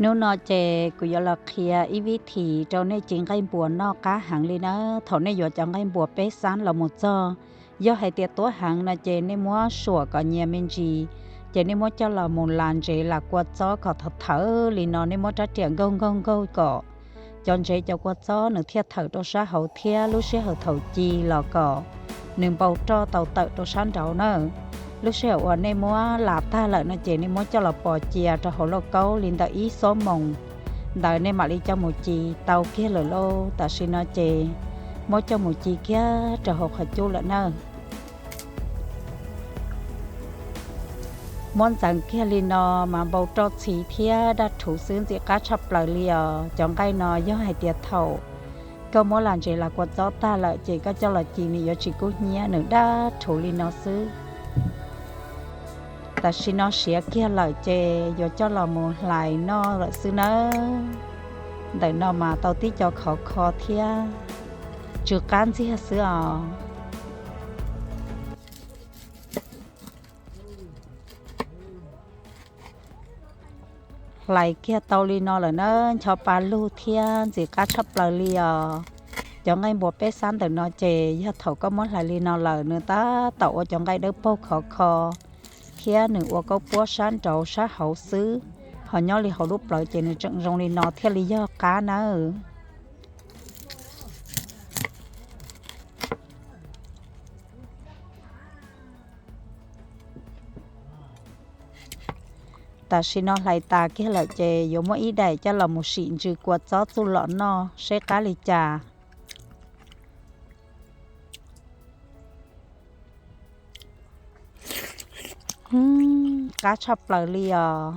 Hnub no ces kuv yuav los qhia ib vib thim rau nej ci nqaij npuas noj qab heev li nawb. Thaum nej yuav cov nqaij npuas peb xab los mus txog, yog hais tias tuab heev no ces nej muab suam kom nyias me ntsis, ces nej muab coj los mus las ntsev las kua txob kom thawm thawm li no, nej muab rab riam nkaug nkaug nkaug kom cov ntsev cov kua txob nws thiaj thawm rau sab hauv thiab lub sij hawm thaum ci los kom nws npau roj tau tawm rau sab nraud na. Lub sij hawm uas nej muab las tag lawm no ces nej muab coj los pos cia rau hauv lauj kaub li ntawm ib xuab moos ntawd nej mam li coj mus ci tau kiag lawm lauj. Tam sim no ces muab coj mus ci kiag rau hauv qhov cub lawm na. Muab ntxeev kiag li no mas npau roj txhi thiab daj rhuv xwb, ntxim qab tshaj plaws li os. Cov nqaij no yog hais tias thaum koj muab las ntsev las kua txob tag lawm ces koj coj los ci nws yuav tsis kub hnyiab, nws daj rhuv li no xwb. Tam sim no siav kiag lawm ces yuav coj los mus hlais noj lawm xwb nawb. Ntawm no mas tau tib co khov kho thiab tsw qab ntxiag xwb os. Hlais kiag tau li no lawm na, ncho pa lug thiab ntxim qab tshaj plaws li os. Cov nqaij npuas peb xab ntawm no ces yog thaum koj muab hlais li no lawm nws tab tom ua cov nqaij dawb paug khov kho thiab nws ua kaub puab sab nraud sab hauv xwb, ho nyob li hauv lub plawv ces nws tseem zoo li no thiaj li yog qab nawb. Tam sim no hlais tas kiag lawm ces yuav muab ib daim coj los mus sim ntsws kua txob txuj lom noj seb qab li cas. Qab tshaj plaws li os.